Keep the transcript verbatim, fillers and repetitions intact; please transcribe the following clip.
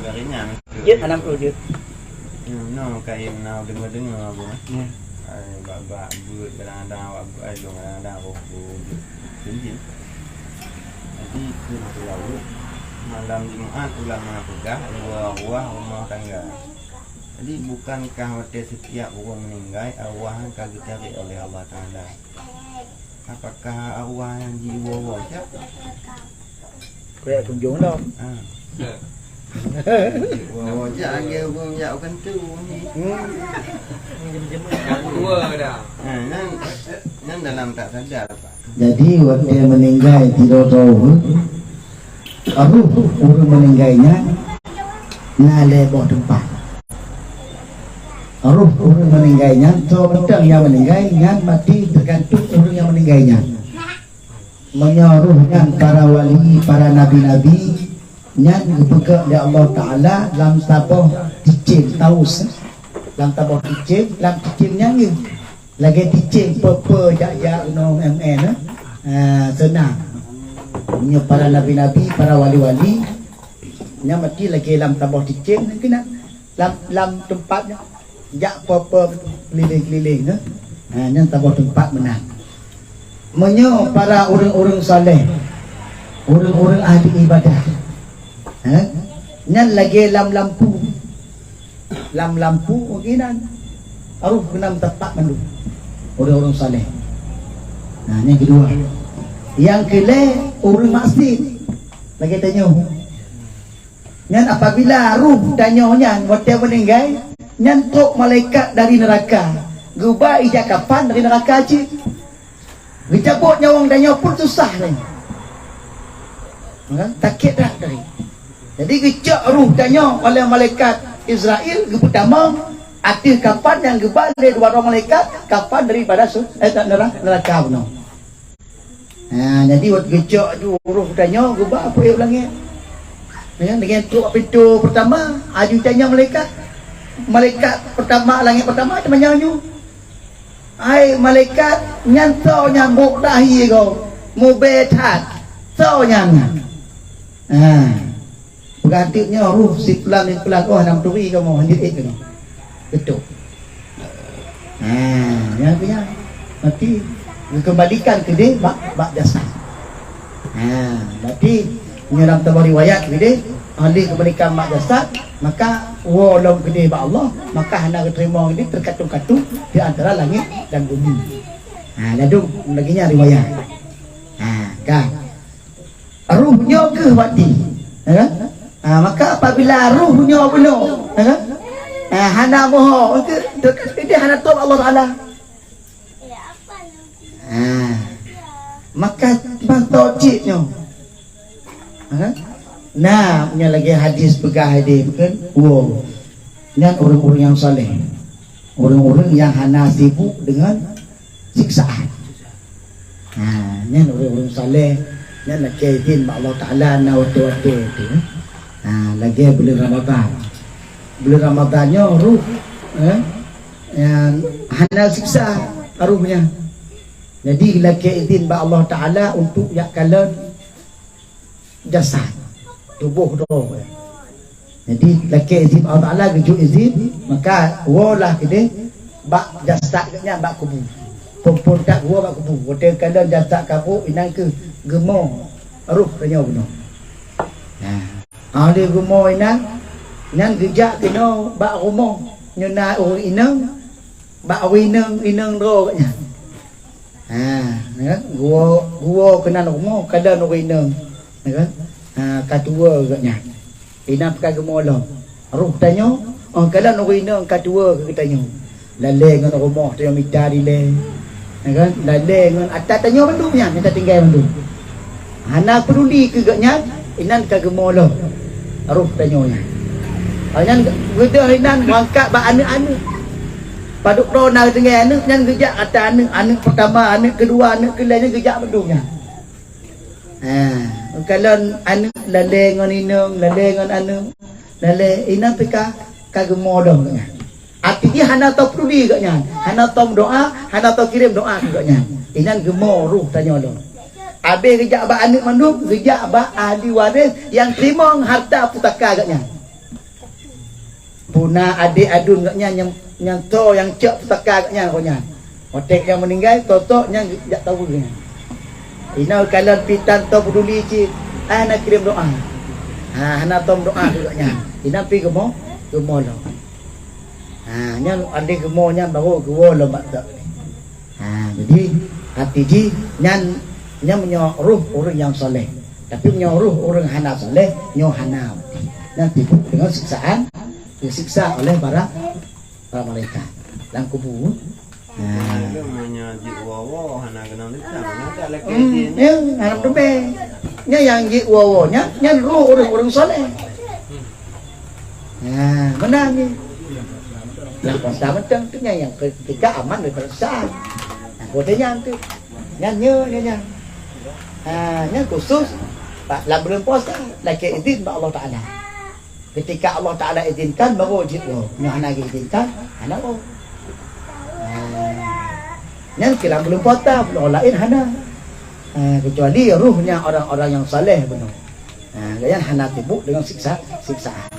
Jeuet, anam ploh jeuet. Hmm, no, kain na deungoe-deungoe, Abang, eh. Ya. Ai, bak-bak buet kadang-kadang awak buet, ai, lôn kadang-kadang roh buet. Jadi, keu teulaweuet, malam Jumat ulama peugah dua ruah rumoh tangga. Jadi, bukankah watèe setiap ureueng meuninggai, arwah ka geutarek oleh Allah Taala? Apakah arwah nyang jiwoe-woe cak? Kuyak kunjung dong. Ah. Jiwoe-woe cak, lagèe ureueng jak u kantô ni. Hmm. Yang kedua dah. Ah, nyan, nyan dalam tak sadar, Pak. Jadi, watèe meuninggai tidoe-doe, ruh ureueng meuninggai nyan na lhèe boh teumpat. Ruh ureueng meuninggai nyan, soe mantong nyang meuninggai nyan, mati teugantung ureueng nyang meuninggai nyan. Meunyoe ruh nyan para wali, para nabi-nabi, nyan geupeugah lé Allah Taala lam saboh cicém taus. Lam saboh cicém, lam cicém nyan geuh. Lagèe cicém peue-peue jak-jak gunong M N, eh. Ah, seunang. Meunyoe para nabi-nabi, para wali-wali, nyan mati lagèe lam saboh cicém, nyan keunan. Lam, lam teumpat nyan. Jak peue-peue keulileng-keulileng, eh. Ha, nyan saboh teumpat meunan. Meunyoe para ureueng-ureueng saleh, ureueng-ureueng ahli ibadah, eh, nyan lagèe lam lampu. Lam lampu mungkinan. Ruh keunan teumpat mandum. Ureueng-ureueng saleh. Nah, nyang keudua. Nyang keulhèe, ureueng maksiet. Lagèe tanyoe. Nyan apabila ruh tanyoe nyan watèe meuninggai, nyan trok malaikat dari neuraka, geuba ija kapan dari neuraka cit. Geucabot nyawöng tanyoe pun susah nyan. Ha, sakét that tadi. Jadi geucok ruh tanyoe oleh malaikat Israel geupeutamong ateueh kapan nyang geuba lé dua droe malaikat, kapan daripada su-, eh, neura-, neuraka bunoe. Ha, jadi watèe geucok ju ruh tanyoe geuba peuék u langèt. Ya, dengan trok pintoe peurtama, aju tanyong malaikat. Malaikat peurtama, langèt peurtama, teumanyong ju. Hai malaikat, nyan soe nyang bôk dahi gob, mubèe that. Soe nyan? Ha. Peugah teuk nyoe ruh si pulan, si pulan, oh, hana meuturi kamoe, hanjeuet ék keunoe. Beutôi. Ha, nyan keuh nyan. Mati, geukeumbalikan keudéh bak, bak jasad. Ha, berarti nyoe lam saboh riwayat keudéh, ahli keumbalikan bak jasad, maka woe lom keudéh bak Allah, maka hana geuteurimong keudéh teukatung-katung di antara langèt dan bumi. Ha, ladôm lagèe nyan riwayat. Ha, kan. Ruh nyoe keuh wati. Ya kan? Ha, maka apabila ruh nyoe bunoe, ya kan? Ha, hana moho, itu, itu, itu hana top Allah Taala. Ha. Maka mantong cit nyoe. Ha? Nah, nyoe lagèe hadis peugah hadis kan? Wow. Nyan ureueng-ureueng nyang saleh. Ureueng-ureueng nyang hana sibuk deungon siksaan. Ha, nyan ureueng-ureueng saleh, nyan lakèe izin bak Allah Taala na watèe-watèe tu. Ha, lagèe buleuen Ramadhan. Buleuen Ramadhan nyoe ruh, eh, nyang hana siksa ruh nyan. Jadi lakèe izin bak Allah Taala untuk jak kalon jasad, tuboh droe. Jadi lakèe izin Allah Taala geujok izin, maka woe lah keudéh bak jasad geuh nyan bak kubu. Phôn-phôn that woe bak kubu. Watèe kalon jasad ka bôk, inan keuh geumo ruh tanyoe bunoe. Nah, ha lheueh geumo inan, nyan geujak keunoe bak rumoh nyoe na ureueng inong, bak ureueng inong, inong droe geuh nyan. Ha, ya kan? Geuwoe, geuwoe keunan rumoh, kalon ureueng inong, ya kan? Ha, ka tuwoe geuh nyan. Inan peuka geumo lom. Ruh tanyoe, oh, kalon ureueng inong ka tuwoe keu geutanyoe. Lalè ngon rumoh tanyoe mita dilèe. Ya kan? Lalè ngon ata tanyoe mandum nyan, mita tinggai mandum. Hana peuduli keu geuh nyan, inan ka geumo lom. Ruh tanyoe nyan. Ha, nyan geudoh inan meuangkat bak aneuk-aneuk. Padub droe na tinggai aneuk nyan geujak ata aneuk, aneuk peurtama, aneuk keudua, aneuk keulhèe nyan geujak mandum nyan. Ha, kalon aneuk lalè ngon inong, lalè ngon aneuk, lalè inan pih ka, ka geumo lom nyan. Até jih hana tao peuduli geuh nyan, hana tao meudoa, hana tao kirém doa keu geuh nyan. Inan geumo ruh tanyoe lom. Abéh geujak bak aneuk mandum, geujak bak ahli waréh nyang teurimong harta pusaka geuh nyan. Puna adék aduen geuh nyan nyang, nyang toe nyang cok pusaka geuh nyan roh nyan. Watée nyang meuninggai, toe-toe nyang jak taweue nyan. Inoe kalon pih tan toe peuduli cit, ai hana kirém doá. Ha, hana tom doá keu geuh nyan. Inan pih geumo, geumo lom. Ha, nyan adék geumo nyan baru geuwoe lom bak teuk. Ha, jadi, arti jih nyan, nyan meunyoe roh ureuëng nyang soleh. Tapi meunyoe roh ureuëng hana soleh, nyoe hana. Nyan tipu deungon siksaan, disiksa oleh para, para malaikat lam kubu. Ha. Meunyoe jeuet woe-woe hana keunong lisan, maka tak lakée Hmm, jih. Ya, harap teupe. Nyan nyang jeuet woe-woe nyan, nyan roh ureuëng-ureuëng soleh. Ha, meunan nyan. Lam puasa mantong tu nyan nyang ketika aman daripada siksaan. Nah, kode nyan tu. Nyan nyo nyan nyan. Ha, nyan khusus bak lam bulan puasa, lakée izin bak Allah Taala. Ketika Allah Taala izinkan baru jeuet woe. Nyoe hana geuizinkan, hana woe. Ha. Nyan keu lam bulan puasa, bulan laén hana. Ha, kecuali rohnya orang-orang yang saleh bunoe. Ha, nyan hana tipu deungon siksa, siksaan.